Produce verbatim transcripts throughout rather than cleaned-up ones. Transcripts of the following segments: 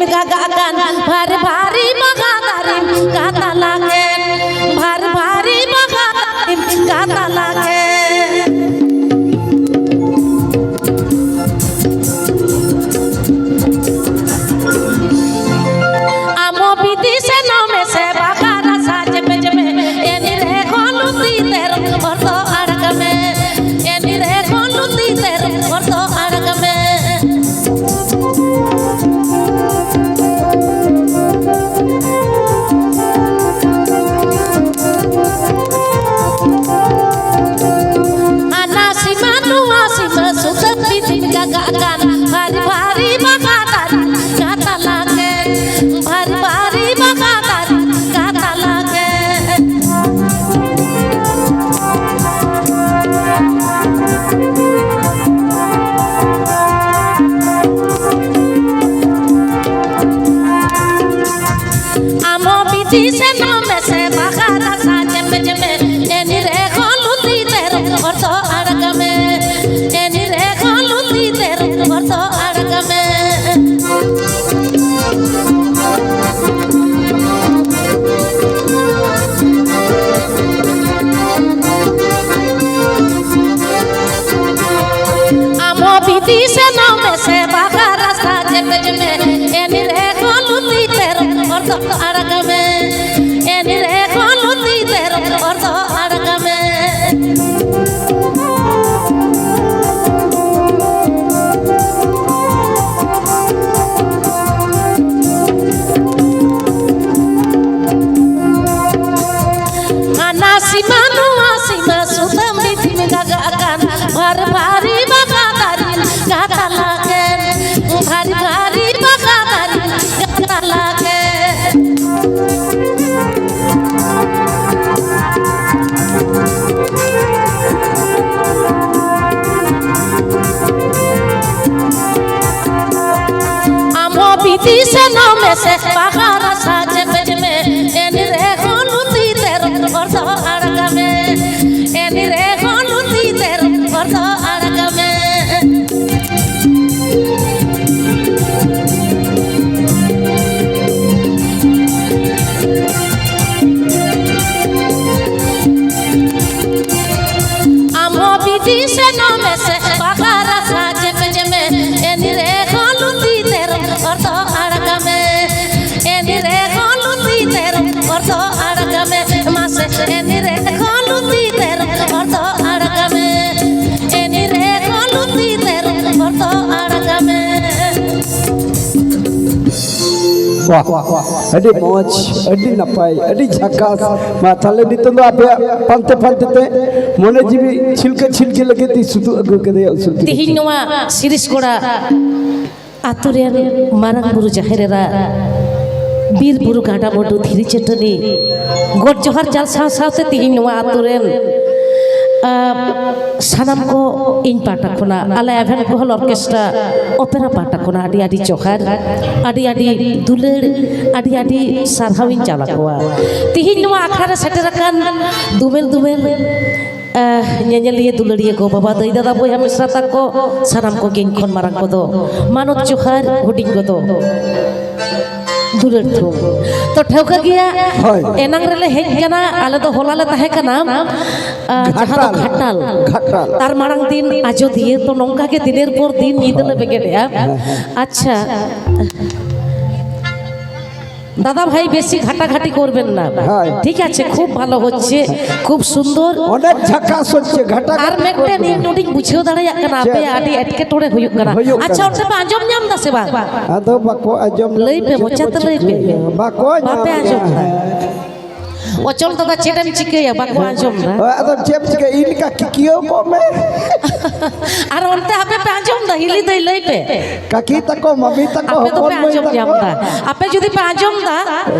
ᱜᱟᱜᱟᱜ ᱠᱟᱱ ᱵᱷᱟᱨ ᱵᱷᱟᱨᱤ ᱵᱟᱦᱟ ᱫᱟᱨᱮᱢ ᱠᱟᱛᱟᱞᱟ ᱠᱮᱫ, ᱵᱷᱟᱨ ᱵᱷᱟᱨᱤ ᱵᱟᱦᱟ ᱫᱟᱨᱮᱢ ᱠᱟᱛᱟᱞᱟ ᱠᱮᱫ᱾ ᱟᱢ ᱦᱚᱸ ᱵᱤᱫᱮᱥ ᱥᱮᱱᱚᱜ ᱢᱮᱥᱮ ᱵᱟᱦᱟ ᱨᱟᱥᱟ ᱪᱮᱯᱮ ᱪᱮᱯᱮ, ᱮᱱ ᱨᱮᱦᱚᱸ ᱞᱩᱛᱤ ᱛᱮᱨᱚᱢ ᱦᱚᱨ ᱫᱚ ᱟᱲᱟᱜ ᱢᱮ, ᱮᱱ ᱨᱮᱦᱚᱸ ᱞᱩᱛᱤ ᱛᱮᱨᱚᱢ ᱦᱚᱨ ᱫᱚ ᱟᱲᱟᱜ ᱢᱮ᱾ ᱦᱟᱱᱟ ᱥᱤᱢᱟᱹ ᱱᱚᱣᱟ ᱥᱤᱢᱟᱹ ᱥᱩᱛᱟᱹᱢ ᱵᱤᱫᱤᱢ ᱜᱟᱜᱟᱜ ᱠᱟᱱ, ᱵᱷᱟᱨᱤ ᱵᱷᱟᱨᱤ ᱵᱟᱦᱟ ᱫᱟᱨᱮ ᱠᱟᱛᱟᱞᱟ ᱠᱮᱫ, ᱵᱷᱟᱨᱤ ᱵᱷᱟᱨᱤ ᱵᱟᱦᱟ ᱫᱟᱨᱮ ᱠᱟᱛᱟᱞᱟ ᱠᱮᱫ᱾ ᱟᱢ ᱦᱚᱸ ᱵᱤᱫᱮᱥ ᱥᱮᱱᱚᱜ ᱢᱮᱥᱮ ᱵᱟᱦᱟ ᱨᱟᱥᱟ ᱪᱮᱯᱮ ᱪᱮᱯᱮ, ᱮᱱ ᱨᱮᱦᱚᱸ ᱞᱩᱛᱤ ᱛᱮᱨᱚᱢ ᱦᱚᱨ ᱫᱚ ᱟᱲᱟᱜ ᱢᱮ, ᱮᱱ ᱨᱮᱦᱚᱸ ᱞᱩᱛᱤ ᱛᱮᱨᱚᱢ ᱦᱚᱨ ᱫᱚ ᱟᱲᱟᱜ ᱢᱮ᱾ ᱟᱢ ᱦᱚᱸ ᱵᱤᱫᱮᱥ ᱥᱮᱱᱚᱜ ᱢᱮᱥᱮ ᱵᱟᱦᱟ ᱨᱟᱥᱟ ᱪᱮᱯᱮ ᱪᱮᱯᱮ, ᱮᱱ ᱨᱮᱦᱚᱸ ᱞᱩᱛᱤ ᱛᱮᱨᱚᱢ ᱦᱚᱨ ᱫᱚ ᱟᱲᱟᱜ ᱢᱮ, ᱮᱱ ᱨᱮᱦᱚᱸ ᱞᱩᱛᱤ ᱛᱮᱨᱚᱢ ᱦᱚᱨ ᱫᱚ ᱟᱲᱟᱜ ᱢᱮ᱾ ᱦᱟᱱᱟ ᱥᱤᱢᱟᱹ ᱱᱚᱣᱟ ᱥᱤᱢᱟᱹ ᱥᱩᱛᱟᱹᱢ ᱵᱤᱫᱤᱢ ᱜᱟᱜᱟᱜ ᱠᱟᱱ, ᱵᱷᱟᱨ ᱵᱷᱟᱨᱤ ᱵᱟᱦᱟ ᱫᱟᱨᱮ ᱠᱟᱛᱟᱞᱟ ᱠᱮᱫ, ᱵᱷᱟᱨ ᱵᱷᱟᱨᱤ ᱵᱟᱦᱟ ᱫᱟᱨᱮ ᱠᱟᱛᱟᱞᱟ ᱠᱮᱫ᱾ ᱟᱢ ᱦᱚᱸ ᱵᱤᱫᱮᱥ ᱥᱮᱱᱚᱜ ᱢᱮᱥᱮ ᱵᱟᱦᱟ ᱨᱟᱥᱟ ᱪᱮᱯᱮ ᱪᱮᱯᱮ, ᱮᱱ ᱨᱮᱦᱚᱸ ᱞᱩᱛᱤ ᱛᱮᱨᱚᱢ ᱦᱚᱨ ᱫᱚ ᱟᱲᱟᱜ ᱢᱮ, ᱮᱱ ᱨᱮᱦᱚᱸ ᱞᱩᱛᱤ ᱛᱮᱨᱚᱢ ᱦᱚᱨ ᱫᱚ ᱟᱲᱟᱜ ᱢᱮ᱾ ᱫᱚ ᱟᱲᱟᱜᱟ ᱢᱮ, ᱮᱱᱤ ᱨᱮ ᱦᱚᱸ ᱞᱩᱛᱤ ᱛᱮᱨᱚ ᱦᱚᱲ ᱫᱚ ᱟᱲᱟᱜᱟ ᱢᱮ, ᱢᱟᱥᱮ ᱮᱱᱤ ᱨᱮ ᱦᱚᱸ ᱞᱩᱛᱤ ᱛᱮᱨᱚ ᱦᱚᱲ ᱫᱚ ᱟᱲᱟᱜᱟ ᱢᱮ, ᱮᱱᱤ ᱨᱮ ᱦᱚᱸ ᱞᱩᱛᱤ ᱛᱮᱨᱚ ᱦᱚᱲ ᱫᱚ ᱟᱲᱟᱜᱟ ᱢᱮ᱾ ᱟᱹᱰᱤ ᱢᱚᱡᱽ, ᱟᱹᱰᱤ ᱱᱟᱯᱟᱭ, ᱟᱹᱰᱤ ᱡᱷᱟᱠᱟᱥ᱾ ᱢᱟ ᱛᱟᱦᱞᱮ ᱱᱤᱛᱚᱝ ᱫᱚ ᱟᱯᱮᱭᱟᱜ ᱯᱟᱱᱛᱮ ᱯᱟᱱᱛᱮ ᱛᱮ ᱢᱚᱱᱮ ᱡᱤᱣᱤ ᱪᱷᱤᱞᱠᱟᱹ ᱪᱷᱤᱞᱠᱟᱹ ᱞᱟᱹᱜᱤᱫ ᱤᱧ ᱥᱩᱛᱩᱜ ᱟᱹᱜᱩ ᱠᱟᱫᱮᱭᱟ ᱩᱥᱩᱞ ᱛᱮ᱾ ᱛᱮᱦᱮᱧ ᱱᱚᱣᱟ ᱥᱤᱨᱤᱥ ᱠᱚᱲᱟ ᱟᱛᱳ ᱨᱮᱱ ᱢᱟᱨᱟᱝ ᱵᱩᱨᱩ ᱡᱟᱦᱮᱨ ᱮᱨᱟ, ᱵᱤᱨ ᱵᱩᱨᱩ ᱜᱟᱰᱟ ᱢᱩᱰᱩ ᱫᱷᱤᱨᱤ ᱪᱟᱹᱴᱟᱹᱱᱤ ᱜᱚᱰ ᱡᱚᱦᱟᱨ ᱪᱟᱞ ᱥᱟᱶ ᱥᱟᱶᱛᱮ ᱛᱮᱦᱮᱧ ᱱᱚᱣᱟ ᱟᱛᱳ ᱨᱮᱱ ᱟᱸ, ᱥᱟᱱᱟᱢ ᱠᱚ ᱤᱧ ᱯᱟᱦᱴᱟ ᱠᱷᱚᱱᱟᱜ ᱟᱞᱮ ᱮᱵᱷᱮᱱ ᱜᱚᱦᱚᱞ ᱚᱨᱠᱮᱥᱴᱨᱟ ᱚᱯᱮᱨᱟ ᱯᱟᱦᱴᱟ ᱠᱷᱚᱱᱟᱜ ᱟᱹᱰᱤ ᱟᱹᱰᱤ ᱡᱚᱦᱟᱨ, ᱟᱹᱰᱤ ᱟᱹᱰᱤ ᱫᱩᱞᱟᱹᱲ, ᱟᱹᱰᱤ ᱟᱹᱰᱤ ᱥᱟᱨᱦᱟᱣ ᱤᱧ ᱪᱟᱞ ᱟᱠᱚᱣᱟ᱾ ᱛᱮᱦᱮᱧ ᱱᱚᱣᱟ ᱟᱠᱷᱲᱟ ᱨᱮ ᱥᱮᱴᱮᱨ ᱟᱠᱟᱱ ᱫᱩᱢᱮᱞ ᱫᱩᱢᱮᱞ ᱟᱦ, ᱧᱮᱧᱮᱞᱤᱭᱟᱹ ᱫᱩᱞᱟᱹᱲᱤᱭᱟᱹ ᱜᱚ ᱵᱟᱵᱟ ᱫᱟᱹᱭ ᱫᱟᱫᱟ ᱵᱚᱭᱦᱟ ᱢᱤᱥᱨᱟ ᱛᱟᱠᱚ, ᱥᱟᱱᱟᱢ ᱠᱚᱜᱮ ᱤᱧ ᱠᱷᱚᱱ ᱢᱟᱨᱟᱝ ᱠᱚᱫᱚ ᱢᱟᱱᱚᱛ ᱡᱚᱦᱟᱨ, ᱦᱩᱰᱤᱧ ᱠᱚᱫᱚ ᱫᱩᱞᱟᱹᱲ ᱛᱷᱩᱢ᱾ ᱛᱚ ᱴᱷᱟᱹᱣᱠᱟᱹ ᱜᱮᱭᱟ, ᱦᱳᱭ᱾ ᱮᱱᱟᱝ ᱨᱮᱞᱮ ᱦᱮᱡ ᱠᱟᱱᱟ, ᱟᱞᱮ ᱫᱚ ᱦᱚᱞᱟ ᱞᱮ ᱛᱟᱦᱮᱸ ᱠᱟᱱᱟ ᱟᱦ, ᱡᱟᱦᱟᱸ ᱫᱚ ᱜᱷᱟᱴᱟᱞ᱾ ᱜᱷᱟᱴᱟᱞ᱾ ᱛᱟᱨ ᱢᱟᱲᱟᱝ ᱫᱤᱱ ᱟᱡᱚᱫᱤᱭᱟᱹ᱾ ᱛᱚ ᱱᱚᱝᱠᱟ ᱜᱮ ᱫᱤᱱᱮᱨ ᱯᱚᱨ ᱫᱤᱱ ᱧᱤᱫᱟᱹ ᱞᱮ ᱵᱮᱸᱜᱮᱫᱮᱜᱼᱟ᱾ ᱟᱪᱪᱷᱟ, দাদা ভাই বেশি ঘাটাঘাটি করবেন না। ᱦᱳᱭ᱾ ঠিক আছে, খুব ভালো হচ্ছে, খুব সুন্দর। ᱚᱱᱮᱠ ᱡᱷᱟᱠᱟᱥ ᱦᱚᱪᱪᱷᱮ ᱜᱷᱟᱴᱟ ᱟᱨ ᱢᱤᱫᱴᱮᱱ ᱤᱧ ᱱᱚᱰᱮᱧ ᱵᱩᱡᱷᱟᱹᱣ ᱫᱟᱲᱮᱭᱟᱜ ᱠᱟᱱᱟ, ᱟᱯᱮᱭᱟᱜ ᱟᱹᱰᱤ ᱮᱴᱠᱮᱴᱚᱬᱮ ᱦᱩᱭᱩᱜ ᱠᱟᱱᱟ᱾ ᱦᱩᱭᱩᱜ ᱟᱪᱪᱷᱟ, ᱠᱟᱱᱟ᱾ ᱚᱱᱛᱮ ᱯᱮ ᱟᱸᱡᱚᱢ ᱧᱟᱢ ᱫᱟ ᱥᱮ ᱵᱟᱝ? ᱟᱫᱚ ᱵᱟᱠᱚ ᱟᱸᱡᱚᱢ ᱞᱟᱹᱭ ᱯᱮ, ᱢᱚᱪᱟ ᱛᱮ ᱞᱟᱹᱭ ᱯᱮ᱾ ᱵᱟᱠᱚ ᱟᱸᱡᱚᱢ ᱵᱟᱯᱮ ᱟᱸᱡᱚᱢ ᱫᱟ? ᱚᱪᱚᱞ ᱫᱟᱫᱟ, ᱪᱮᱫ ᱮᱢ ᱪᱤᱠᱟᱹᱭᱟ? ᱵᱟᱠᱚ ᱟᱸᱡᱚᱢ ᱫᱟ᱾ ᱦᱳᱭ, ᱟᱫᱚ ᱪᱮᱫ ᱮᱢ ᱪᱤᱠᱟᱹᱭᱟ? ᱤᱧ ᱞᱮᱠᱟ ᱠᱤᱠᱤᱭᱟᱹᱣ ᱠᱚᱜ ᱢᱮ᱾ ᱟᱨ ᱚᱱᱛᱮ ᱟᱯᱮ ᱯᱮ ᱟᱸᱡᱚᱢ ᱫᱟ? ᱦᱤᱞᱤ ᱫᱟᱹᱭ, ᱞᱟᱹᱭ ᱯᱮ᱾ ᱠᱟᱠᱤ ᱛᱟᱠᱚ, ᱢᱟᱢᱤ ᱛᱟᱠᱚ, ᱟᱯᱮ ᱫᱚᱯᱮ ᱦᱚᱯᱚᱱ ᱢᱟᱹᱭ ᱟᱸᱡᱚᱢ ᱧᱟᱢ ᱛᱟᱠᱚ᱾ ᱫᱟ᱾ ᱟᱯᱮ ᱡᱩᱫᱤ ᱯᱮ ᱟᱸᱡᱚᱢ ᱫᱟ,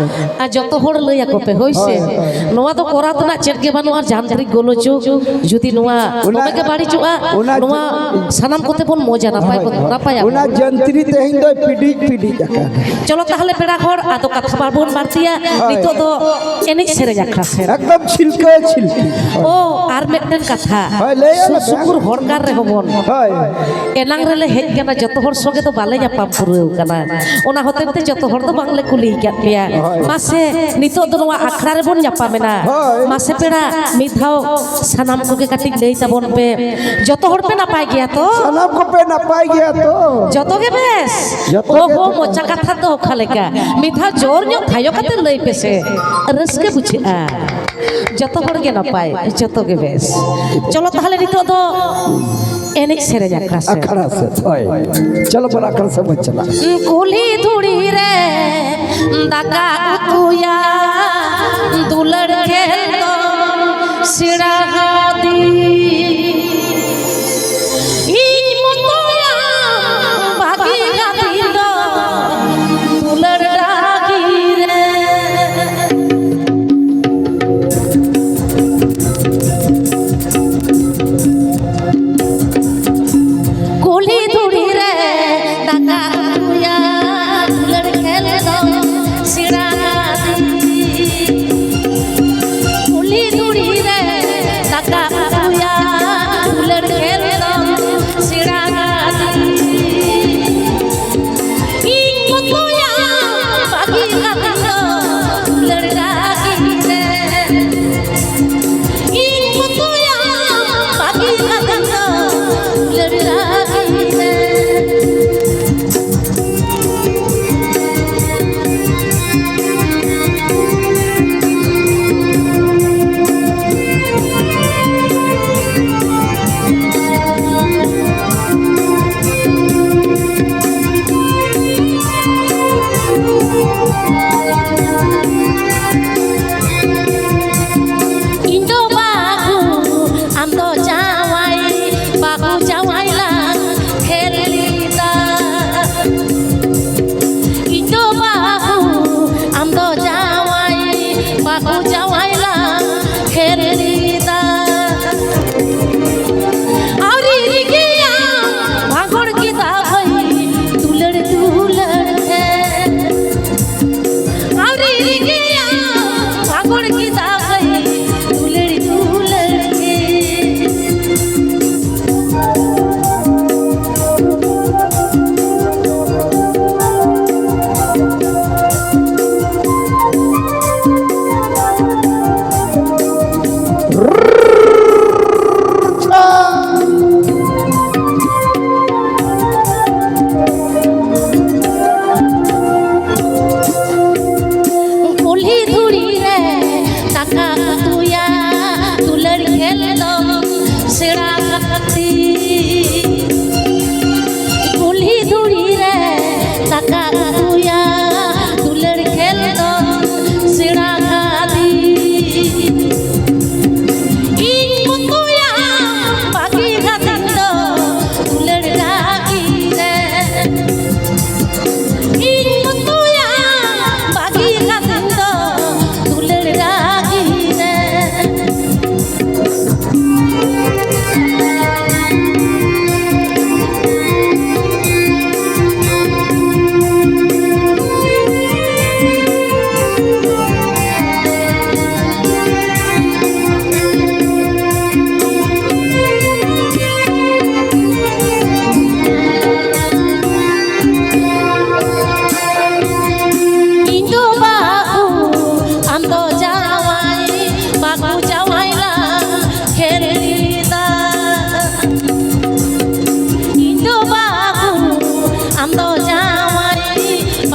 ᱟᱨ ᱡᱚᱛᱚ ᱦᱚᱲ ᱞᱟᱹᱭ ᱟᱠᱚ ᱯᱮ, ᱦᱳᱭ ᱥᱮ? ᱦᱳᱭ, ᱦᱳᱭ᱾ ᱱᱚᱣᱟ ᱫᱚ ᱠᱚᱨᱟᱣ ᱛᱮᱱᱟᱜ ᱪᱮᱫ ᱜᱮ ᱵᱟᱹᱱᱩᱜᱼᱟ, ᱡᱟᱱᱛᱨᱤᱠ ᱜᱳᱞᱳᱪᱳᱜ᱾ ᱡᱩᱫᱤ ᱱᱚᱣᱟ ᱚᱱᱟ ᱱᱚᱰᱮ ᱜᱮ ᱵᱟᱹᱲᱤᱡᱚᱜᱼᱟ, ᱚᱱᱟ ᱱᱚᱣᱟ ᱥᱟᱱᱟᱢ ᱠᱚᱛᱮ ᱵᱚᱱ ᱢᱚᱡᱟ, ᱱᱟᱯᱟᱭ ᱠᱚ, ᱱᱟᱯᱟᱭᱟ ᱚᱱᱟ ᱵᱚᱱ᱾ ᱡᱚᱱᱛᱨᱤ ᱛᱮᱦᱮᱧ ᱫᱚᱭ ᱯᱤᱰᱤᱡ ᱯᱤᱰᱤᱡ ᱟᱠᱟᱱᱟ᱾ ᱪᱚᱞᱚ ᱛᱟᱦᱞᱮ ᱯᱮᱲᱟ ᱦᱚᱲ, ᱟᱫᱚ ᱠᱟᱛᱷᱟ ᱵᱟᱵᱚᱱ ᱵᱟᱹᱲᱛᱤᱭᱟ᱾ ᱦᱳᱭ᱾ ᱱᱤᱛᱚᱜ ᱫᱚ ᱮᱱᱮᱡ ᱥᱮᱨᱮᱧ ᱥᱮᱨᱮᱧ ᱟᱠᱷᱲᱟ ᱥᱮᱫ᱾ ᱮᱠᱫᱚᱢ ᱪᱷᱤᱞᱠᱟᱹ ᱪᱷᱤᱞᱠᱤ᱾ ᱳ, ᱟᱨ ᱢᱤᱫᱴᱮᱱ ᱠᱟᱛᱷᱟ᱾ ᱦᱳᱭ, ᱞᱟᱹᱭ ᱟᱞᱮ ᱥᱩᱨ ᱯᱮ᱾ ᱥᱩᱯᱩᱨ ᱦᱚᱲ ᱜᱟᱲ ᱨᱮᱦᱚᱸ ᱵᱚᱱ᱾ ᱦᱳᱭ᱾ ᱮᱱᱟᱝ ᱨᱮᱞᱮ ᱦᱮᱡ ᱠᱟᱱᱟ, ᱡᱚᱛᱚ ᱦᱚᱲ ᱥᱚᱸᱜᱮ ᱫᱚ ᱵᱟᱞᱮ ᱧᱟᱯᱟᱢ ᱯᱩᱨᱟᱹᱣ ᱠᱟᱱᱟ᱾ ᱚᱱᱟ ᱦᱚᱛᱮᱡ ᱛᱮ ᱡᱚᱛᱚ ᱦᱚᱲ ᱫᱚ ᱵᱟᱝᱞᱮ ᱠᱩᱞᱤ ᱟᱠᱟᱫ ᱯᱮᱭᱟ᱾ ᱦᱳᱭ᱾ ᱢᱟᱥᱮ, ᱱᱤᱛᱚᱜ ᱫᱚ ᱱᱚᱣᱟ ᱟᱠᱷᱲᱟ ᱨᱮᱵᱚᱱ ᱧᱟᱯᱟᱢ ᱮᱱᱟ᱾ ᱦᱳᱭ᱾ ᱢᱟᱥᱮ ᱯᱮᱲᱟ, ᱢᱤᱫ ᱫᱷᱟᱣ ᱥᱟᱱᱟᱢ ᱠᱚᱜᱮ ᱠᱟᱹᱴᱤᱡ ᱞᱟᱹᱭ ᱛᱟᱵᱚᱱ ᱯᱮ, ᱡᱚᱛᱚ ᱦᱚᱲ ᱯᱮ ᱱᱟᱯᱟᱭ ᱜᱮᱭᱟ ᱛᱚ? ᱥᱟᱱᱟᱢ ᱠᱚᱯᱮ ᱱᱟᱯᱟᱭ ᱜᱮᱭᱟ ᱛᱚ? ᱡᱚᱛᱚ ᱜᱮ ᱵᱮᱥ? ᱡᱚᱛᱚ ᱜᱮ ᱳᱦᱳ, ᱵᱮᱥ᱾ ᱢᱚᱪᱟ ᱠᱟᱛᱷᱟ ᱫᱚ ᱚᱠᱟ ᱞᱮᱠᱟ? ᱢᱤᱫ ᱫᱷᱟᱣ ᱡᱳᱨ ᱧᱚᱜ ᱛᱷᱟᱭᱚ ᱠᱟᱛᱮ ᱞᱟᱹᱭ ᱯᱮᱥᱮ, ᱨᱟᱹᱥᱠᱟᱹ ᱵᱩᱡᱷᱟᱹᱜᱼᱟ᱾ ᱡᱚᱛᱚ ᱦᱚᱲ ᱜᱮ ᱱᱟᱯᱟᱭ, ᱡᱚᱛᱚ ᱜᱮ ᱵᱮᱥ᱾ ᱪᱚᱞᱚ ᱛᱟᱦᱚᱞᱮ ᱱᱤᱛᱚᱜ ᱫᱚ ᱮᱱᱮᱡ ᱥᱮᱨᱮᱧ ᱟᱠᱷᱲᱟ ᱥᱮᱫ᱾ ᱟᱠᱷᱲᱟ ᱥᱮᱫ, ᱦᱳᱭ᱾ ᱪᱚᱞᱚ ᱵᱚᱱ ᱟᱠᱷᱲᱟ ᱥᱮᱫ ᱵᱚᱱ ᱪᱟᱞᱟᱜᱼᱟ᱾ ᱠᱩᱞᱦᱤ ᱫᱷᱩᱲᱤ ᱨᱮ ᱫᱟᱠᱟ ᱩᱛᱩᱭᱟ, ᱫᱩᱞᱟᱹᱲ ᱠᱷᱮᱞ ᱫᱚ ᱥᱮᱬᱟ ᱟᱹᱫᱤᱧ᱾ ᱤᱧ ᱢᱚᱛᱚᱭᱟᱢ ᱵᱷᱟᱹᱜᱤ ᱜᱟᱹᱛᱤᱧ ᱫᱚ ᱫᱩᱞᱟᱹᱲ ᱰᱟᱹᱦᱤ ᱨᱮ᱾ ᱠᱩᱞᱦᱤ ᱫᱷᱩᱲᱤ ᱨᱮ ᱫᱟᱠᱟ ᱩᱛᱩᱭᱟ, ᱫᱩᱞᱟᱹᱲ ᱠᱷᱮᱞ ᱫᱚ ᱥᱮᱬᱟ ᱟᱹᱫᱤᱧ᱾ ᱠᱩᱞᱦᱤ ᱫᱷᱩᱲᱤ ᱨᱮ ᱫᱟᱠᱟ ᱩᱛᱩᱭᱟ,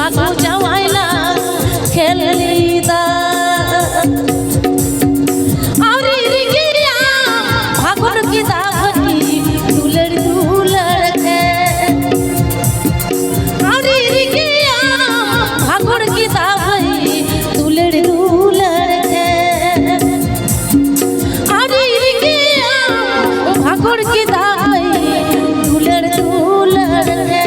ᱟᱹᱜᱩ ᱡᱟᱶᱟᱭ ᱞᱟᱝ ᱠᱷᱮᱞ ᱞᱮᱫᱟ᱾ ᱟᱹᱣᱨᱤ ᱨᱮᱜᱮ ᱟᱢ ᱵᱷᱟᱜᱚᱲ ᱠᱮᱫᱟ ᱵᱷᱟᱹᱜᱤ ᱫᱩᱞᱟᱹᱲ ᱫᱩᱞᱟᱹᱲ ᱛᱮ᱾ ᱟᱹᱣᱨᱤ ᱨᱮᱜᱮ ᱟᱢ ᱵᱷᱟᱜᱚᱲ ᱠᱮᱫᱟ ᱵᱷᱟᱹᱜᱤ ᱫᱩᱞᱟᱹᱲ ᱫᱩᱞᱟᱹᱲ ᱛᱮ᱾ ᱟᱹᱣᱨᱤ ᱨᱮᱜᱮ ᱟᱢ ᱵᱷᱟᱜᱚᱲ ᱠᱮᱫᱟ ᱵᱷᱟᱹᱜᱤ ᱫᱩᱞᱟᱹᱲ ᱫᱩᱞᱟᱹᱲ ᱛᱮ᱾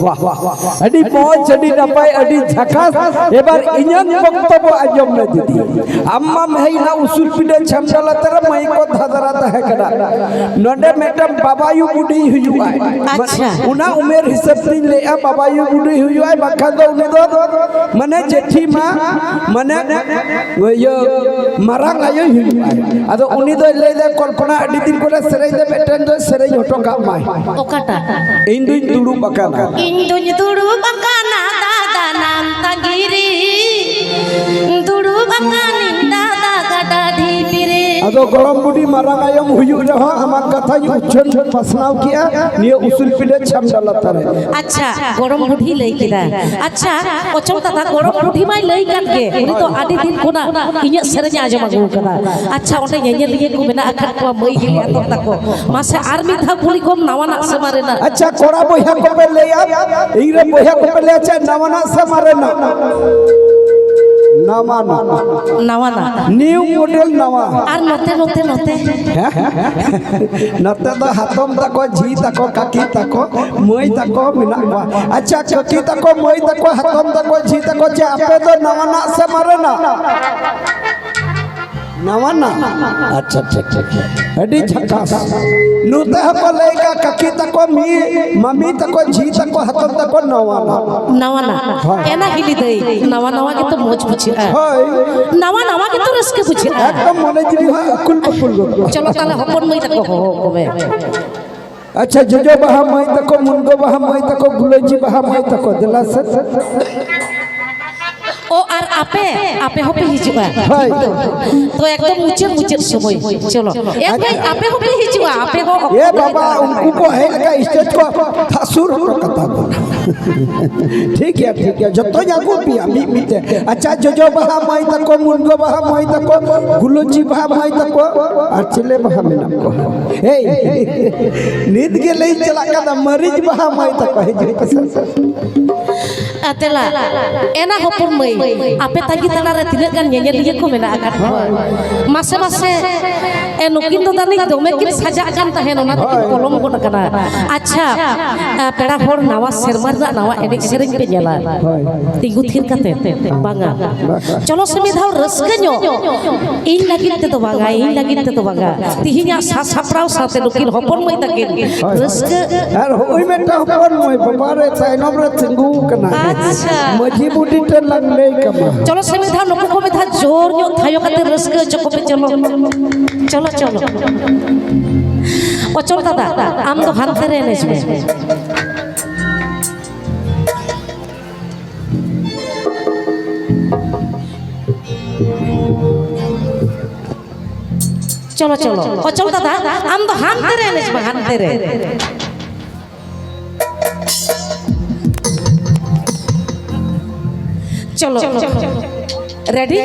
ᱵᱟᱦ, ᱵᱟᱦ, ᱵᱟᱦ᱾ ᱟᱹᱰᱤ ᱢᱚᱡᱽ, ᱟᱹᱰᱤ ᱱᱟᱯᱟᱭ, ᱟᱹᱰᱤ ᱡᱷᱟᱠᱟᱥ᱾ ᱮᱵᱟᱨ ᱤᱧᱟᱹᱝ ᱵᱚᱠᱛᱚᱵᱚ ᱟᱸᱡᱚᱢ ᱢᱮ ᱫᱤᱫᱤ᱾ ᱟᱢ ᱢᱟᱢ ᱦᱮᱡ ᱮᱱᱟ ᱩᱥᱩᱞ ᱯᱤᱸᱰᱟᱹ ᱪᱷᱟᱢᱰᱟ ᱞᱟᱛᱟᱨ ᱨᱮ, ᱢᱟᱹᱭᱤᱠ ᱠᱚ ᱫᱷᱟᱫᱨᱟ ᱛᱟᱦᱮᱸ ᱠᱟᱱᱟ᱾ ᱱᱚᱰᱮ ᱢᱤᱫᱴᱟᱝ ᱵᱟᱵᱟᱭᱩ ᱵᱩᱰᱷᱤ ᱦᱩᱭᱩᱜᱼᱟᱭ᱾ ᱟᱪᱪᱷᱟ᱾ ᱚᱱᱟ ᱩᱢᱮᱨ ᱦᱤᱥᱟᱹᱵ ᱛᱤᱧ ᱞᱟᱹᱭᱮᱜᱼᱟ, ᱵᱟᱵᱟᱭᱩ ᱵᱩᱰᱷᱤ ᱦᱩᱭᱩᱜᱼᱟᱭ, ᱵᱟᱝᱠᱷᱟᱱ ᱫᱚ ᱩᱱᱤ ᱫᱚ ᱢᱟᱱᱮ ᱡᱮᱴᱷᱤ ᱢᱟ, ᱢᱟᱱᱮ ᱤᱭᱟᱹ ᱢᱟᱨᱟᱝ ᱟᱭᱳᱭ ᱦᱩᱭᱩᱜᱼᱟᱭ᱾ ᱟᱫᱚ ᱩᱱᱤ ᱫᱚᱭ ᱞᱟᱹᱭᱫᱟ, ᱠᱚᱞᱯᱚᱱᱟ ᱟᱹᱰᱤ ᱫᱤᱱ ᱯᱚᱨᱮ ᱥᱮᱨᱮᱧ ᱫᱚ ᱢᱤᱫᱴᱮᱱ ᱫᱚ ᱥᱮᱨᱮᱧ ᱦᱚᱴᱚ ᱠᱟᱜ ᱢᱟᱭ᱾ ᱚᱠᱟᱴᱟᱜ? ᱤᱧ ᱫᱩᱧ ᱫᱩᱲᱩᱵ ᱟᱠᱟᱱᱟ᱾ ᱤᱧ ᱫᱩᱧ ᱫᱩᱲᱩᱵ ᱟᱠᱟᱱᱟ ᱫᱟᱫᱟᱱᱟᱢ ᱛᱟᱺᱜᱤ ᱨᱮ᱾ ᱫᱩᱲᱩᱵ ᱟᱠᱟᱱᱤᱧ ᱫᱟᱫᱟ ᱜᱟᱰᱟ ᱰᱷᱤᱯ ᱨᱮ᱾ ᱟᱫᱚ ᱜᱚᱲᱚᱢ ᱵᱩᱰᱷᱤ ᱢᱟᱨᱟᱝ ᱟᱭᱳᱢ ᱦᱩᱭᱩᱜ ᱨᱮᱦᱚᱸ ᱟᱢᱟᱜ ᱠᱟᱛᱷᱟᱧ ᱩᱪᱷᱟᱹᱱ ᱯᱟᱥᱱᱟᱣ ᱠᱮᱜᱼᱟ ᱱᱤᱭᱟᱹ ᱩᱥᱩᱞ ᱯᱤᱸᱰᱟᱹ ᱪᱷᱟᱢᱰᱟ ᱞᱟᱛᱟᱨ ᱨᱮ᱾ ᱟᱪᱪᱷᱟ, ᱜᱚᱲᱚᱢ ᱵᱩᱰᱷᱤ ᱞᱟᱹᱭ ᱠᱮᱫᱟ᱾ ᱟᱪᱪᱷᱟ, ᱚᱪᱚᱞ ᱫᱟᱫᱟ, ᱜᱚᱲᱚᱢ ᱵᱩᱰᱷᱤ ᱢᱟᱭ ᱞᱟᱹᱭ ᱠᱟᱫ ᱜᱮ, ᱩᱱᱤ ᱫᱚ ᱟᱹᱰᱤ ᱫᱤᱱ ᱠᱷᱚᱱᱟᱜ ᱤᱧᱟᱹᱜ ᱥᱮᱨᱮᱧ ᱮ ᱟᱸᱡᱚᱢ ᱟᱹᱜᱩ ᱠᱟᱫᱟ᱾ ᱟᱪᱪᱷᱟ, ᱚᱸᱰᱮ ᱧᱮᱧᱮᱞᱤᱭᱟᱹ ᱠᱚ ᱢᱮᱱᱟᱜ ᱟᱠᱟᱫ ᱠᱚᱣᱟ, ᱢᱟᱹᱭ ᱦᱤᱞᱤ ᱦᱟᱛᱚᱢ ᱛᱟᱠᱚ, ᱢᱟᱥᱮ ᱟᱨ ᱢᱤᱫ ᱫᱷᱟᱣ ᱠᱩᱞᱤ ᱠᱚᱢ, ᱱᱟᱣᱟᱱᱟᱜ ᱥᱮ ᱢᱟᱨᱮᱱᱟᱜ? ᱟᱪᱪᱷᱟ, ᱠᱚᱲᱟ ᱵᱚᱭᱦᱟ ᱠᱚᱯᱮ ᱞᱟᱹᱭᱟ, ᱤᱧ ᱨᱮᱱ ᱵᱚᱭᱦᱟ ᱠᱚᱯᱮ ᱞᱟᱹᱭᱟ, ᱪᱮᱫ ᱱᱟᱣᱟᱱᱟᱜ ᱥᱮ ᱢᱟᱨᱮᱱᱟᱜ? ᱱᱟᱣᱟᱱᱟᱜ᱾ ᱱᱟᱣᱟᱱᱟᱜ᱾ New model ᱱᱟᱣᱟ᱾ ᱟᱨ ᱱᱚᱛᱮ, ᱱᱚᱛᱮ, ᱱᱚᱛᱮ᱾ ᱦᱮᱸ? ᱱᱚᱛᱮ ᱫᱚ ᱦᱟᱛᱚᱢ ᱛᱟᱠᱚ, ᱡᱷᱤ ᱛᱟᱠᱚ, ᱠᱟᱹᱠᱤ ᱛᱟᱠᱚ, ᱢᱟᱹᱭ ᱛᱟᱠᱚ ᱢᱮᱱᱟᱜ ᱠᱚᱣᱟ᱾ ᱟᱪᱪᱷᱟ, ᱠᱟᱹᱠᱤ ᱛᱟᱠᱚ, ᱢᱟᱹᱭ ᱛᱟᱠᱚ, ᱦᱟᱛᱚᱢ ᱛᱟᱠᱚ, ᱡᱷᱤ ᱛᱟᱠᱚ, ᱪᱮ ᱟᱯᱮ ᱫᱚ ᱱᱟᱣᱟᱱᱟᱜ ᱥᱮ ᱢᱟᱨᱮᱱᱟᱜ? ᱱᱟᱣᱟᱱᱟᱜ? ᱟᱪᱪᱷᱟ, ᱟᱪᱪᱷᱟ, ᱟᱪᱪᱷᱟ, ᱟᱪᱪᱷᱟ᱾ ᱟᱹᱰᱤ ᱡᱷᱟᱠᱟᱥ᱾ ᱱᱚᱛᱮ ᱦᱚᱸᱠᱚ ᱞᱟᱹᱭ ᱠᱟᱜ, ᱠᱟᱹᱠᱤ ᱛᱟᱠᱚ, ᱢᱤ-, ᱢᱟᱢᱤ ᱛᱟᱠᱚ, ᱡᱷᱤ ᱛᱟᱠᱚ, ᱦᱟᱛᱚᱢ ᱛᱟᱠᱚ, ᱱᱟᱣᱟᱱᱟᱜ᱾ ᱱᱟᱣᱟᱱᱟᱜ᱾ ᱦᱳᱭ᱾ ᱮᱱᱟ ᱦᱤᱞᱤ ᱫᱟᱹᱭ, ᱱᱟᱣᱟ ᱱᱟᱣᱟ ᱜᱮᱛᱚ ᱢᱚᱡᱽ ᱵᱩᱡᱷᱟᱹᱜᱼᱟ᱾ ᱦᱳᱭ᱾ ᱱᱟᱣᱟ ᱱᱟᱣᱟ ᱜᱮᱛᱚ ᱨᱟᱹᱥᱠᱟᱹ ᱵᱩᱡᱷᱟᱹᱜᱼᱟ᱾ ᱮᱠᱫᱚᱢ ᱢᱚᱱᱮ ᱡᱤᱣᱤ ᱦᱚᱸ ᱩᱠᱩᱞ ᱯᱩᱠᱩᱞ ᱜᱚᱫᱚᱜᱼᱟ᱾ ᱪᱚᱞᱚ ᱛᱟᱦᱞᱮ ᱦᱚᱯᱚᱱ ᱢᱟᱹᱭ ᱛᱟᱠᱚ ᱦᱚᱦᱚ ᱠᱚᱢᱮ᱾ ᱟᱪᱪᱷᱟ, ᱡᱚᱡᱚ ᱵᱟᱦᱟ ᱢᱟᱹᱭ ᱛᱟᱠᱚ, ᱢᱩᱱᱜᱟᱹ ᱵᱟᱦᱟ ᱢᱟᱹᱭ ᱛᱟᱠᱚ, ᱜᱩᱞᱟᱹᱪᱤ ᱵᱟᱦᱟ ᱢᱟᱹᱭ ᱛᱟᱠᱚ, ᱫᱮᱞᱟ ᱥᱮ᱾ ᱚ, ᱟᱨ ᱟᱯᱮ, ᱟᱯᱮ ᱦᱚᱸᱯᱮ ᱦᱤᱡᱩᱜᱼᱟ᱾ ᱦᱳᱭ᱾ ᱴᱷᱤᱠ ᱛᱚ? ᱛᱚ, ᱮᱠᱫᱚᱢ ᱢᱩᱪᱟᱹᱫ, ᱢᱩᱪᱟᱹᱫ ᱥᱚᱢᱚᱭ᱾ ᱪᱚᱞᱚ᱾ ᱮ ᱵᱷᱟᱭ, ᱟᱯᱮ ᱦᱚᱸᱯᱮ ᱦᱤᱡᱩᱜᱼᱟ, ᱟᱯᱮ ᱦᱚᱸ ᱚᱠᱚᱭ ᱮ ᱵᱟᱵᱟ, ᱫᱟᱨᱟᱢ ᱩᱱᱠᱩ ᱠᱚ ᱦᱮᱡ ᱞᱮᱠᱷᱟᱱ stage ᱠᱚ ᱛᱷᱟᱥᱩᱨ ᱦᱚᱴᱚ ᱠᱟᱛᱟ ᱵᱚᱱᱟ᱾ ᱴᱷᱤᱠ ᱜᱮᱭᱟ, ᱴᱷᱤᱠ ᱜᱮᱭᱟ, ᱡᱚᱛᱚᱧ ᱟᱹᱜᱩ ᱯᱮᱭᱟ ᱢᱤᱫ ᱢᱤᱫ ᱛᱮ᱾ ᱟᱪᱪᱷᱟ, ᱡᱚᱡᱚ ᱵᱟᱦᱟ ᱢᱟᱹᱭ ᱛᱟᱠᱚ, ᱢᱩᱱᱜᱟᱹ ᱵᱟᱦᱟ ᱢᱟᱹᱭ ᱛᱟᱠᱚ, ᱜᱩᱞᱟᱹᱪᱤ ᱵᱟᱦᱟ ᱢᱟᱹᱭ ᱛᱟᱠᱚ, ᱟᱨ ᱪᱤᱞᱤ ᱵᱟᱦᱟ ᱢᱮᱱᱟᱜ ᱠᱚᱣᱟ? ᱦᱮᱭ, ᱱᱤᱛ ᱜᱮ ᱞᱟᱹᱭ ᱪᱟᱞᱟᱜ ᱠᱟᱱᱟ, ᱢᱟᱹᱨᱤᱪ ᱵᱟᱦᱟ ᱢᱟᱹᱭ ᱛᱟᱠᱚ, ᱦᱤᱡᱩᱜ ᱯᱮᱥᱮ᱾ ᱟ, ᱛᱮᱞᱟ, ᱮᱱᱟ ᱦᱚᱯᱚᱱ ᱢᱟᱹᱭ, ᱟᱯᱮ ᱛᱟᱺᱜᱤ ᱛᱟᱲᱟ ᱨᱮ ᱛᱤᱱᱟᱹᱜ ᱜᱟᱱ ᱧᱮᱧᱮᱞᱤᱭᱟᱹ ᱠᱚ ᱢᱮᱱᱟᱜ ᱟᱠᱟᱫ ᱠᱚᱣᱟ? ᱢᱟᱥᱮ, ᱢᱟᱥᱮ, ᱮ, ᱱᱩᱠᱤᱱ ᱫᱚ ᱫᱟᱹᱱᱤᱡ ᱫᱚᱢᱮ ᱠᱤᱱ ᱥᱟᱡᱟᱜ ᱠᱟᱱ ᱛᱟᱦᱮᱸ, ᱚᱱᱟ ᱛᱮᱠᱤᱱ ᱦᱳᱭ᱾ ᱯᱚᱞᱚᱢ ᱜᱚᱫ ᱟᱠᱟᱱᱟ᱾ ᱟᱪᱪᱷᱟ, ᱟ, ᱯᱮᱲᱟ ᱦᱚᱲ, ᱱᱟᱣᱟ ᱥᱮᱨᱢᱟ ᱨᱮᱱᱟᱜ ᱱᱟᱣᱟ ᱮᱱᱮᱡ ᱥᱮᱨᱮᱧ ᱯᱮ ᱧᱮᱞᱟ᱾ ᱦᱳᱭ᱾ ᱛᱤᱸᱜᱩ ᱛᱷᱤᱨ ᱠᱟᱛᱮ, ᱵᱟᱝᱟ᱾ ᱵᱟᱝ᱾ ᱪᱚᱞᱚ ᱥᱮ ᱢᱤᱫ ᱫᱷᱟᱣ ᱨᱟᱹᱥᱠᱟᱹ ᱧᱚᱜ᱾ ᱤᱧ ᱞᱟᱹᱜᱤᱫ ᱛᱮᱫᱚ ᱵᱟᱝᱟ, ᱤᱧ ᱞᱟᱹᱜᱤᱫ ᱛᱮᱫᱚ ᱵᱟᱝᱟ᱾ ᱛᱤᱦᱤᱧᱟᱜ ᱥᱟᱡᱽ ᱥᱟᱯᱲᱟᱣ ᱥᱟᱶᱛᱮ ᱱᱩᱠᱤᱱ ᱦᱚᱯᱚᱱ ᱢᱟᱹᱭ ᱛᱟᱹᱠᱤᱱ ᱦᱳᱭ᱾ ᱨᱟᱹᱥᱠᱟᱹ᱾ ᱟᱨ ᱦᱚᱸᱜᱼᱚᱭ ᱢᱤᱫᱴᱟᱝ ᱦᱚᱯᱚᱱ ᱢᱟᱹᱭ ᱵᱟᱵᱟ ᱨᱮ ᱛᱟᱭᱱᱚᱢ ᱨᱮ ᱛᱤᱸᱜᱩ ᱠᱟᱱᱟ᱾ ᱟᱪᱪᱷᱟ᱾ ᱢᱟᱹᱡᱷᱤ ᱵᱩᱰᱷᱤ ᱴᱷᱮᱱ ᱞᱟᱝ ᱞᱟᱹᱭ ᱠᱟᱢᱟ᱾ ᱪᱚᱞᱚ ᱥᱮ ᱢᱤᱫ ᱫᱷᱟᱣ ᱱᱩᱠᱩ ᱠᱚ ᱢᱤᱫ ᱫᱷᱟᱣ ᱡᱳᱨ ᱧᱚᱜ ᱛᱷᱟᱭᱚ ᱠᱟᱛᱮ ᱨᱟᱹᱥᱠᱟᱹ ᱦᱚᱪᱚ ᱠᱚᱯᱮ, ᱪᱚᱞᱚ᱾ ᱪᱚᱞᱚ, ᱪᱚᱞᱚ᱾ ᱚᱪᱚᱞ ᱫᱟᱫᱟ, ᱟᱢ ᱫᱚ ᱦᱟᱱᱛᱮ ᱨᱮ ᱮᱱᱮᱡ ᱢᱮ᱾ ᱪᱚᱞᱚ, ᱪᱚᱞᱚ᱾ ᱚᱪᱚᱞ ᱫᱟᱫᱟ, ᱟᱢ ᱫᱚ ᱦᱟᱱᱛᱮ ᱨᱮ ᱮᱱᱮᱡ ᱢᱮ, ᱦᱟᱱᱛᱮ ᱨᱮ᱾ ᱪᱚᱞᱚ᱾ ᱨᱮᱰᱤ?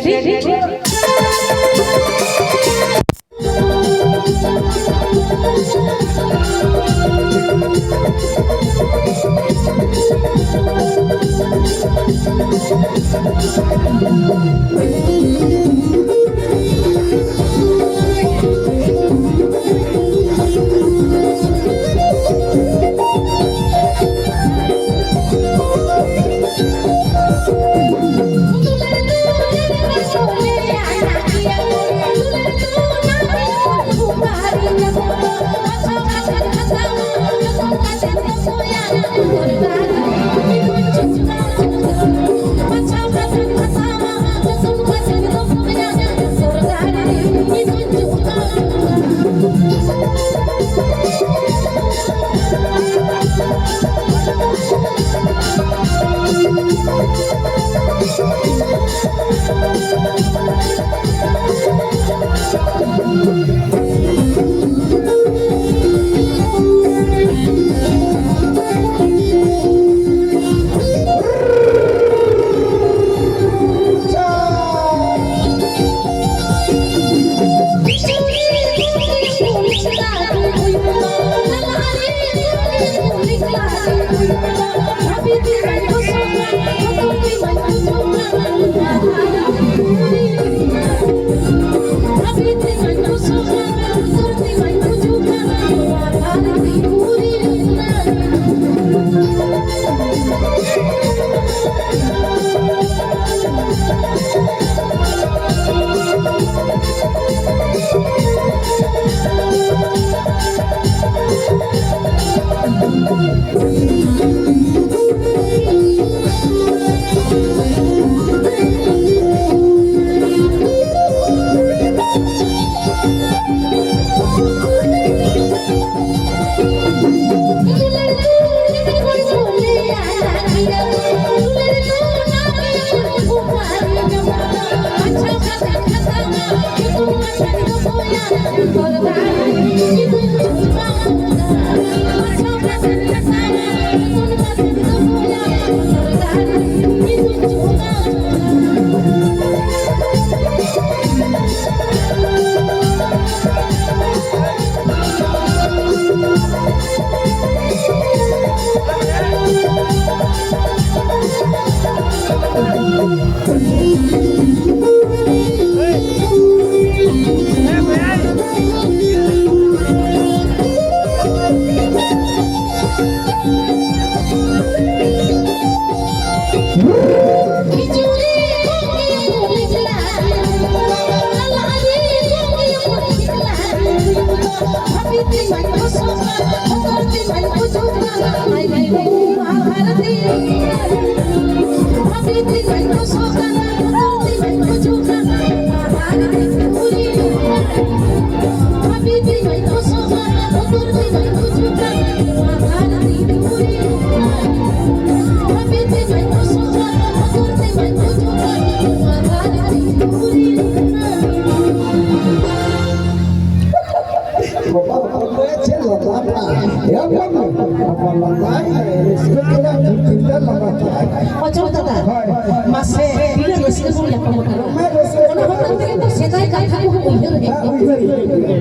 ᱵᱟᱵᱟ ᱦᱚᱯᱚᱱ ᱫᱚ ᱪᱮᱫ ᱞᱟᱸᱫᱟ ᱠᱟᱜᱼᱟ? ᱮ ᱵᱟᱵᱟ, ᱵᱟᱵᱟ ᱞᱟᱸᱫᱟᱭ ᱢᱮ, ᱨᱟᱹᱥᱠᱟᱹ ᱠᱟᱱᱟ, ᱪᱤᱱᱛᱟᱹ ᱞᱟᱸᱫᱟ ᱠᱟᱜᱼᱟᱭ᱾ ᱚᱪᱚᱞ ᱫᱟᱫᱟ, ᱦᱳᱭ᱾ ᱢᱟᱥᱮ, ᱛᱤᱱᱟᱹᱜ ᱨᱟᱹᱥᱠᱟᱹ ᱵᱚᱱ ᱧᱟᱯᱟᱢ ᱟᱠᱟᱱᱟ᱾ ᱫᱚᱢᱮ ᱨᱟᱹᱥᱠᱟᱹ᱾ ᱚᱱᱟ ᱦᱚᱛᱮᱡ ᱛᱮᱜᱮ ᱛᱚ ᱥᱮᱫᱟᱭ ᱠᱟᱛᱷᱟ ᱠᱚᱦᱚᱸ ᱩᱭᱦᱟᱹᱨ ᱦᱮᱡ ᱦᱮᱸ, ᱩᱭᱦᱟᱹᱨ ᱦᱤᱡᱩᱜ ᱜᱮᱭᱟ᱾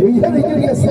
ᱩᱭᱦᱟᱹᱨ ᱦᱤᱡᱩᱜ ᱜᱮᱭᱟ ᱥᱮ᱾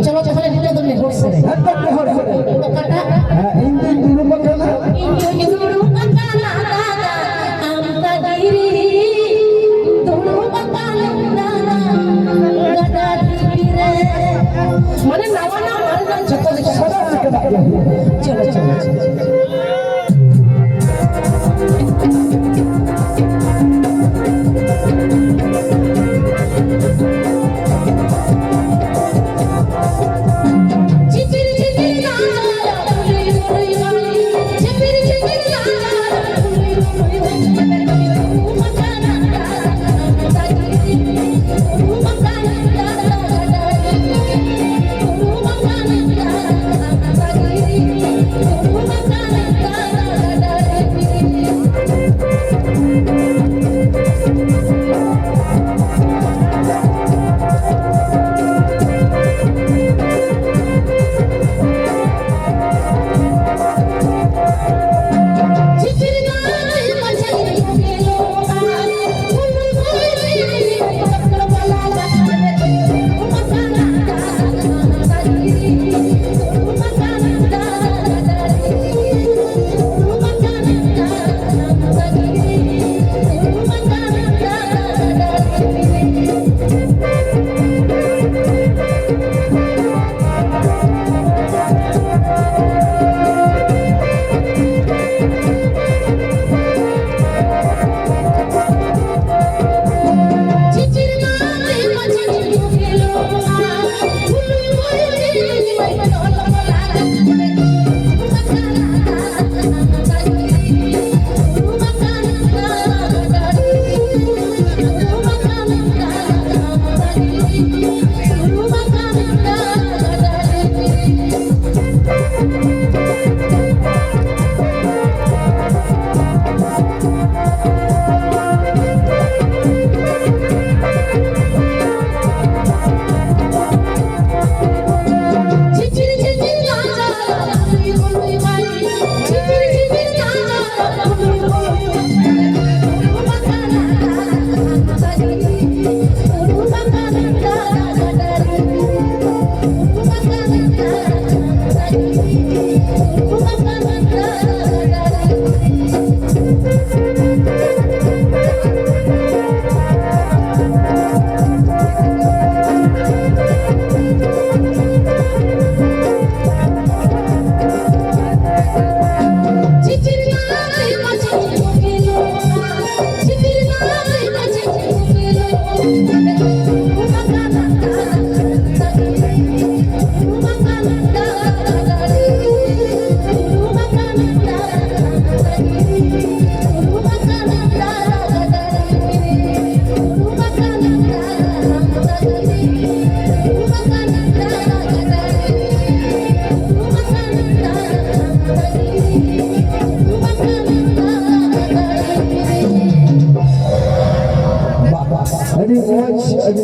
ᱪᱚᱞᱚ ᱛᱟᱦᱚᱞᱮ ᱱᱤᱛᱚᱜ ᱫᱚ ᱱᱮᱦᱚᱨ ᱥᱮᱨᱮᱧ᱾ ᱚᱠᱟᱴᱟᱜ? ᱦᱮᱸ, ᱤᱧ ᱫᱩᱧ ᱫᱩᱲᱩᱵ ᱟᱠᱟᱱᱟ᱾ ᱤᱧ ᱫᱩᱧ ᱫᱩᱲᱩᱵ ᱟᱠᱟᱱᱟ ᱫᱟᱫᱟ, ᱟᱢ ᱛᱟᱹᱜᱤ ᱨᱮ ᱫᱩᱲᱩᱵ ᱟᱠᱟᱱᱟᱹᱧ ᱫᱟᱫᱟ, ᱜᱟᱰᱟ ᱰᱷᱤᱯᱤ ᱨᱮ᱾ ᱢᱟᱱᱮ ᱱᱟᱣᱟ ᱱᱟᱣᱟ ᱢᱟᱨᱮ ᱱᱟᱣᱟ ᱡᱚᱛᱚ ᱜᱮ ᱪᱟᱵᱟ ᱪᱟᱵᱟ᱾ ᱪᱚᱞᱚ, ᱪᱚᱞᱚ, ᱪᱚᱞᱚ᱾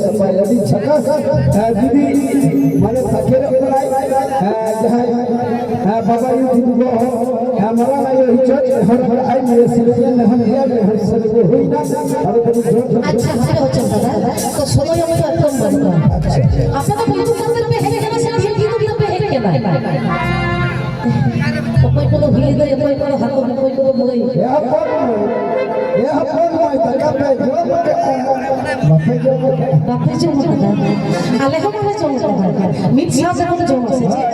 ᱱᱟᱯᱟᱭ, ᱟᱹᱰᱤ ᱡᱷᱟᱠᱟᱥ, ᱦᱮᱸ, ᱡᱩᱫᱤ ᱢᱟᱱᱮ ᱥᱟᱠᱷᱮᱨᱚᱜ ᱠᱟᱱᱟᱭ, ᱦᱮᱸ, ᱡᱟᱦᱟᱸᱭ, ᱦᱮᱸ, ᱵᱟᱵᱟ ᱟᱭᱳ ᱫᱤᱫᱤ ᱜᱚ, ᱦᱮᱸ, ᱢᱟᱨᱟᱝ ᱟᱭᱳ ᱦᱤᱡᱩᱜ ᱦᱚᱨ ᱟᱭ ᱱᱤᱭᱟᱹ ᱥᱮᱨᱮᱧ ᱱᱮᱦᱚᱨ ᱜᱮᱭᱟ, ᱱᱮᱦᱚᱨ ᱥᱮᱨᱮᱧ ᱦᱩᱭᱱᱟ, ᱟᱫᱚ ᱠᱟᱹᱴᱤᱡ ᱡᱳᱨ ᱧᱚᱜ ᱟᱪᱪᱷᱟ, ᱦᱟᱯᱮ ᱚᱪᱚᱜ ᱫᱟᱫᱟ, ᱛᱚ ᱥᱚᱢᱚᱭ ᱚᱠᱛᱚ ᱮᱠᱫᱚᱢ ᱵᱟᱹᱱᱩᱜᱼᱟ᱾ ᱟᱪᱪᱷᱟ᱾ ᱟᱯᱮ ᱫᱚ ᱵᱩᱡᱷᱟᱹᱣ ᱠᱟᱛᱮ ᱯᱮ ᱦᱮᱡ ᱟᱠᱟᱱᱟ ᱥᱮ ᱴᱷᱤᱠ ᱜᱮ ᱯᱮ ᱦᱮᱡ ᱟᱠᱟᱱᱟ? ᱚᱠᱚᱭ ᱠᱚᱫᱚ ᱦᱤᱞᱤ ᱫᱟᱹᱭ, ᱚᱠᱚᱭ ᱠᱚᱫᱚ ᱦᱟᱛᱚᱢ, ᱚᱠᱚᱭ ᱠᱚᱫᱚ ᱢᱟᱹᱭ᱾ ᱮ ᱦᱚᱯᱚᱱ ᱢᱟᱹᱭ, ᱮ ᱦᱚᱯᱚᱱ ᱢᱟᱹᱭ, ᱫᱟᱠᱟ ᱯᱮ ᱡᱚᱢ ᱠᱮᱫᱼᱟ? ᱵᱟᱯᱮ ᱡᱚᱢ ᱠᱮᱫᱼᱟ? ᱵᱟᱯᱮ ᱡᱚᱢ ᱠᱮᱫᱟ? ᱟᱞᱮ ᱦᱚᱸ ᱵᱟᱞᱮ ᱡᱚᱢ ᱠᱮᱫᱟ᱾ ᱢᱤᱫ ᱥᱟᱶ ᱛᱮᱵᱚᱱ ᱡᱚᱢᱟ ᱥᱮ ᱪᱮᱫ?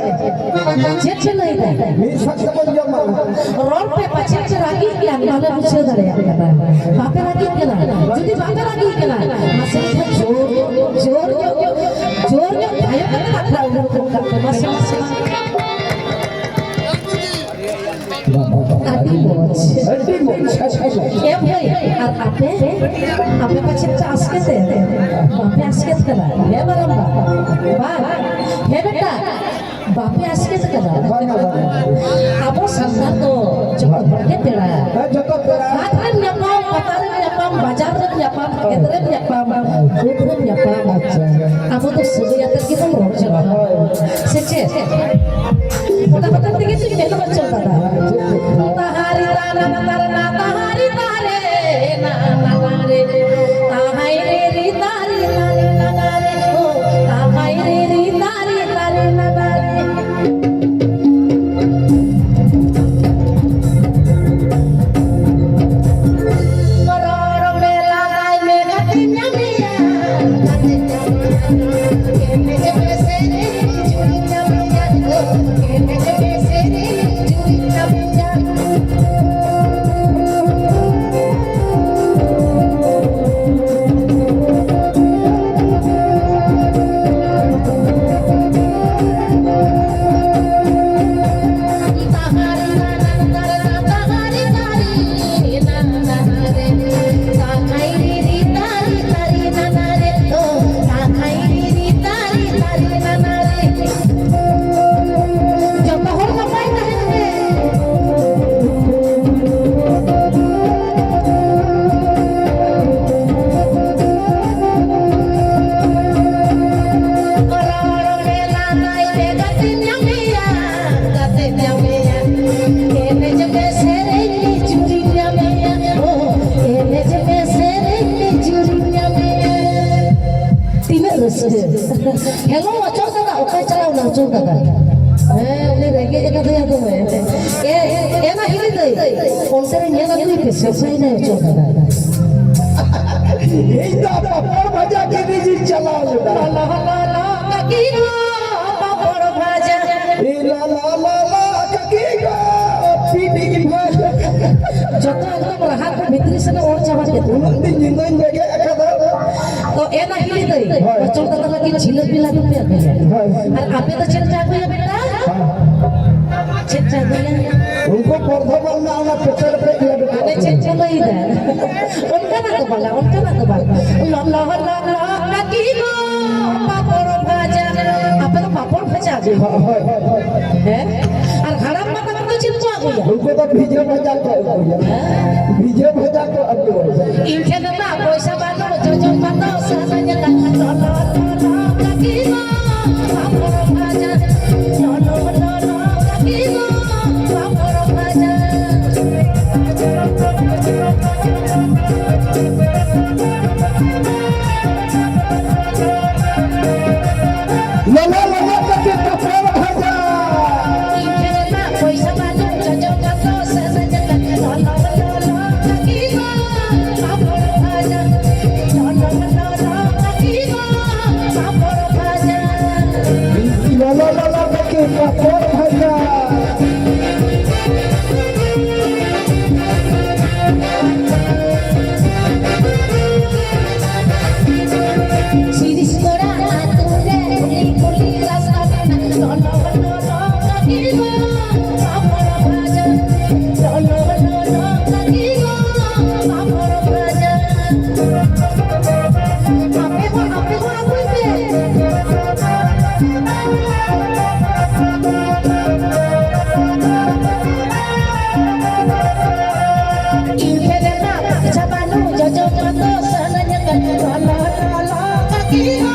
ᱪᱮᱫ ᱯᱮ ᱞᱟᱹᱭ ᱫᱟ? ᱢᱤᱫ ᱥᱟᱶ ᱛᱮᱵᱚᱱ ᱡᱚᱢᱟ᱾ ᱨᱚᱲ ᱯᱮ, ᱯᱟᱪᱮᱫ ᱯᱮ ᱨᱟᱹᱜᱤᱜ ᱠᱟᱱ, ᱵᱟᱞᱮ ᱵᱩᱡᱷᱟᱹᱣ ᱫᱟᱲᱮᱭᱟᱜ ᱠᱟᱱᱟ᱾ ᱵᱟᱯᱮ ᱨᱟᱹᱜᱤᱜ ᱠᱟᱱᱟ? ᱡᱩᱫᱤ ᱵᱟᱯᱮ ᱨᱟᱹᱜᱤᱜ ᱠᱟᱱᱟ, ᱢᱟᱥᱮ ᱢᱤᱫ ᱫᱷᱟᱣ ᱡᱳᱨ, ᱡᱳᱨ ᱧᱚᱜ, ᱡᱳᱨ ᱧᱚᱜ ᱛᱷᱟᱭᱚ ᱠᱟᱛᱮ ᱠᱟᱛᱷᱟ ᱩᱰᱩᱠ ᱜᱚᱫ ᱠᱟᱜ ᱯᱮ, ᱢᱟᱥᱮ, ᱢᱟᱥᱮ᱾ ᱟᱹᱰᱤ ᱢᱚᱡᱽ᱾ ᱟᱹᱰᱤ ᱢᱚᱡᱽ᱾ ᱮ ᱵᱷᱟᱹᱭ, ᱟᱨ ᱟᱯᱮ? ᱟᱯᱮ ᱯᱟᱪᱮᱫ ᱯᱮ ᱟᱥᱠᱮᱛ ᱮᱱ? ᱵᱟᱯᱮ ᱟᱥᱠᱮᱛ ᱠᱟᱱᱟ? ᱦᱮᱸ ᱢᱟᱨᱟᱝᱵᱟ? ᱵᱟᱝ᱾ ᱦᱮᱸ ᱵᱮᱴᱟ, ᱵᱟᱯᱮ ᱟᱥᱠᱮᱛ ᱠᱟᱱᱟ? ᱵᱟᱝᱟ, ᱵᱟᱝᱟ᱾ ᱟᱵᱚ ᱥᱟᱱᱛᱟᱲ ᱫᱚ ᱡᱚᱛᱚ ᱦᱚᱲ ᱜᱮ ᱯᱮᱲᱟ᱾ ᱦᱮᱸ, ᱡᱚᱛᱚ ᱯᱮᱲᱟ᱾ ᱦᱟᱴ ᱨᱮᱢ ᱧᱟᱯᱟᱢ, ᱯᱟᱛᱟ ᱨᱮᱢ ᱧᱟᱯᱟᱢ, ᱵᱟᱡᱟᱨ ᱨᱮᱢ ᱧᱟᱯᱟᱢ, ᱠᱷᱮᱛ ᱨᱮᱢ ᱧᱟᱯᱟᱢ, ᱵᱟᱹᱫᱽ ᱨᱮᱢ ᱧᱟᱯᱟᱢ᱾ ᱟᱪᱪᱷᱟ᱾ ᱟᱵᱚ ᱫᱚ ᱥᱟᱹᱜᱟᱹᱭ ᱟᱛᱮᱫ ᱜᱮᱵᱚᱱ ᱨᱚᱲ ᱡᱚᱝᱟ᱾ ᱦᱳᱭ᱾ ᱥᱮ ᱪᱮᱫ? ᱚᱱᱟ ᱦᱚᱛᱮᱡ ᱛᱮᱜᱮ ᱛᱚᱧ ᱢᱮᱱ ᱦᱚᱪᱚ ᱠᱟᱫᱟ᱾ ᱛᱟᱦᱟᱨᱤ ᱛᱟᱱᱟ ᱛᱟᱨᱱᱟ ᱛᱟᱦᱟᱨᱤ ᱛᱟᱨᱮ ᱱᱟ ᱱᱟ ᱨᱮ᱾ ᱛᱟᱦᱟᱭ ᱨᱮ ᱨᱤ ᱛᱟᱨᱤ ᱛᱟᱨᱤ ᱱᱟ ᱱᱟ ᱨᱮ᱾ ᱳ, ᱛᱟᱦᱟᱭ ᱨᱮ ᱨᱤ ᱛᱟᱨᱤ ᱛᱟᱨᱤ ᱱᱟ ᱱᱟ ᱨᱮ᱾ ᱨᱚᱲ ᱢᱮ ᱞᱟᱸᱫᱟᱭ ᱢᱮ ᱜᱟᱛᱮ ᱧᱟᱢᱮᱭᱟ, ᱜᱟᱛᱮ ᱧᱟᱢᱮᱭᱟ᱾ ᱮᱱᱮᱡ ᱢᱮ ᱥᱮᱨᱮᱧ ᱡᱩᱲᱤ ᱧᱟᱢᱮᱭᱟ, ᱮᱱᱮᱡ ᱢᱮ ᱥᱮᱨᱮᱧ ᱡᱩᱲᱤ ᱧᱟᱢᱮᱭᱟ᱾ ᱨᱟᱹᱥᱠᱟᱹ᱾ ᱦᱮᱞᱳ, ᱚᱪᱚᱞ ᱫᱟᱫᱟ, ᱚᱠᱟᱭ ᱪᱟᱞᱟᱣ ᱮᱱᱟ ᱚᱪᱚᱞ ᱫᱟᱫᱟ? ᱦᱮᱸ, ᱩᱱᱤ ᱨᱮᱸᱜᱮᱡ ᱟᱠᱟᱫᱮᱭᱟ ᱫᱚᱢᱮ᱾ ᱮ, ᱮ, ᱮ ᱢᱟ ᱦᱤᱞᱤ ᱫᱟᱹᱭ, ᱚᱱᱛᱮ ᱨᱮ ᱧᱮᱞ ᱟᱹᱜᱩᱭ ᱯᱮ ᱥᱮ, ᱚᱠᱟᱭ ᱱᱟᱭ ᱚᱪᱚᱞ ᱫᱟᱫᱟ? ᱤᱧ ᱫᱚ ᱯᱟᱯᱚᱲ ᱵᱷᱟᱡᱟ ᱠᱤᱨᱤᱧ ᱤᱧ ᱪᱟᱞᱟᱣ ᱞᱮᱱᱟ᱾ ᱞᱟ, ᱞᱟ, ᱞᱟ, ᱞᱟ, ᱠᱟᱹᱠᱤ ᱜᱚ, ᱯᱟᱯᱚᱲ ᱵᱷᱟᱡᱟ᱾ ᱮ ᱞᱟ, ᱞᱟ, ᱞᱟ, ᱞᱟ, ᱠᱟᱹᱠᱤ ᱜᱚ, ᱯᱤᱴᱤ ᱵᱷᱟᱡᱟ᱾ ᱡᱚᱛᱚ ᱮᱠᱫᱚᱢ ᱨᱟᱦᱟ ᱠᱚ ᱵᱷᱤᱛᱨᱤ ᱥᱮᱫ ᱮ ᱚᱨ ᱪᱟᱵᱟ ᱠᱮᱫ᱾ ᱩᱱᱟᱹᱜ ᱫᱤᱱ ᱧᱤᱫᱟᱹᱧ ᱵᱮᱸᱜᱮᱫ ᱟᱠᱟᱫᱟ᱾ ᱛᱚ, ᱮ ᱱᱟ ᱦᱤᱞᱤ ᱫᱟᱹᱭ, ᱦᱳᱭ᱾ ᱚᱪᱚᱞ ᱫᱟᱫᱟ ᱞᱟᱹᱜᱤᱫ ᱡᱷᱤᱞᱟᱹᱯᱤ ᱞᱟᱹᱰᱩ ᱯᱮ ᱟᱹᱜᱩᱭᱟ᱾ ᱦᱳᱭ᱾ ᱟᱨ ᱟᱯᱮ ᱫᱚ ᱪᱮᱫ ᱯᱮ ᱟᱹᱜᱩᱭᱟ ᱵᱮᱴᱟ? ᱦᱮᱸ᱾ ᱪᱮᱫ ᱯᱮ ᱟᱹᱜᱩᱭᱟ? ᱩᱱᱠᱩ ᱵᱚᱨᱫᱷᱚᱢᱟᱱ ᱨᱮᱱᱟᱜ ᱚᱱᱟ ᱯᱮᱠᱮᱴ ᱯᱮᱠᱮᱴ ᱞᱟᱹᱰᱩ ᱠᱚ ᱟᱫᱚ ᱟᱹᱜᱩᱭᱟ᱾ ᱪᱮᱫ ᱠᱚ ᱞᱟᱹᱭᱫᱟ? ᱚᱱᱠᱟᱱᱟᱜ ᱫᱚ ᱵᱟᱝᱟ, ᱚᱱᱠᱟᱱᱟᱜ ᱫᱚ ᱵᱟᱝ᱾ ᱞᱚᱞᱚ, ᱞᱚᱞᱚ, ᱠᱟᱹᱠᱤ ᱜᱚ, ᱯᱟᱯᱚᱲ ᱵᱷᱟᱡᱟ᱾ ᱟᱯᱮ ᱫᱚ ᱯᱟᱯᱚᱲ ᱵᱷᱟᱡᱟ ᱟᱹᱜᱩᱭ ᱯᱮ᱾ ᱦᱳᱭ, ᱦᱳᱭ, ᱦᱳᱭ᱾ ᱦᱮᱸ? ᱟᱨ ᱦᱟᱲᱟᱢ ᱵᱟ ᱛᱟᱠᱚ ᱫᱚ ᱪᱮᱫ ᱠᱚ ᱟᱹᱜᱩᱭᱟ? ᱩᱱᱠᱩ ᱫᱚ ᱵᱷᱤᱡᱟᱹ ᱵᱷᱟᱡᱟ ᱠᱚ ᱟᱹᱜᱩᱭᱟ᱾ ᱦᱮᱸ? ᱵᱷᱤᱡᱟᱹ ᱵᱷᱟᱡᱟ ᱠᱚ ᱟᱹᱜᱩᱭᱟ᱾ ᱤᱧ ᱴᱷᱮᱱ ᱫᱚ ᱱᱟᱜ ᱯᱚᱭᱥᱟ ᱵᱟᱹᱱᱩᱜ, ᱡᱚᱡᱚ ᱯᱟᱛᱟ ᱥᱟᱱᱟᱧ ᱠᱟᱱᱟ᱾ ᱞᱚᱞᱚ, ᱞᱚᱞᱚ, ᱠᱟᱹᱠᱤ ᱜᱚ, ᱯᱟᱯᱚᱲ ᱵᱷᱟᱡᱟ᱾ ᱞᱚᱞᱚ, ᱞᱚᱞᱚ, ᱠᱟᱹᱠᱤ ᱜᱚ, ᱯᱟᱯᱚᱲ ᱵᱷᱟᱡᱟ᱾ ᱞᱚᱞᱚ ᱞᱚᱞᱚ ᱠᱟᱛᱮ ᱯᱟᱯᱚᱲ ᱵᱷᱟᱡᱟ᱾ ᱤᱧ ᱴᱷᱮᱱ ᱢᱟ ᱯᱚᱭᱥᱟ ᱵᱟᱹᱱᱩᱜ, ᱡᱚᱡᱚ ᱯᱟᱛᱟ ᱥᱟᱱᱟᱧ ᱠᱟᱱᱟ᱾ ᱞᱚᱞᱚ ᱞᱚᱞᱚ ᱠᱟᱹᱠᱤ ᱜᱚ, ᱯᱟᱯᱚᱲ ᱵᱷᱟᱡᱟ᱾ ᱞᱚᱞᱚ ᱞᱚᱞᱚ ᱠᱟᱹᱠᱤ ᱜᱚ, ᱯᱟᱯᱚᱲ ᱵᱷᱟᱡᱟ᱾ ᱞᱚᱞᱚ ᱞᱚᱞᱚ ᱠᱟᱹᱠᱤ ᱯᱟᱯᱚᱲ ᱵᱷᱟᱡᱟ᱾ ᱥᱤᱨᱤᱥ ᱠᱚᱲᱟ ᱟᱹᱛᱩ ᱨᱮ ᱠᱩᱞᱤ ᱠᱩᱞᱤ ᱨᱟᱥᱛᱟ ᱢᱮᱱᱟᱜ, ᱞᱚᱞᱚ ᱞᱚᱞᱚ ᱠᱟᱹᱠᱤ ᱜᱚ, ᱯᱟᱯᱚᱲ ᱵᱷᱟᱡᱟ᱾ ᱞᱚᱞᱚ ᱞᱚᱞᱚ ᱠᱟᱹᱠᱤ ᱜᱚ, ᱯᱟᱯᱚᱲ ᱵᱷᱟᱡᱟ᱾ ᱟᱯᱮ ᱦᱚᱸ, ᱟᱯᱮ ᱦᱚᱸ ᱟᱹᱜᱩᱭ ᱯᱮ᱾ ᱤᱧ ᱴᱷᱮᱱ ᱨᱮᱱᱟᱜ ᱯᱚᱭᱥᱟ ᱵᱟᱹᱱᱩᱜ, ᱡᱚᱡᱚ ᱯᱟᱛᱟ ᱥᱟᱱᱟᱧ ᱠᱟᱱᱟ, ᱞᱚᱞᱚ ᱞᱚᱞᱚ ᱠᱟᱹᱠᱤ ᱜᱚ,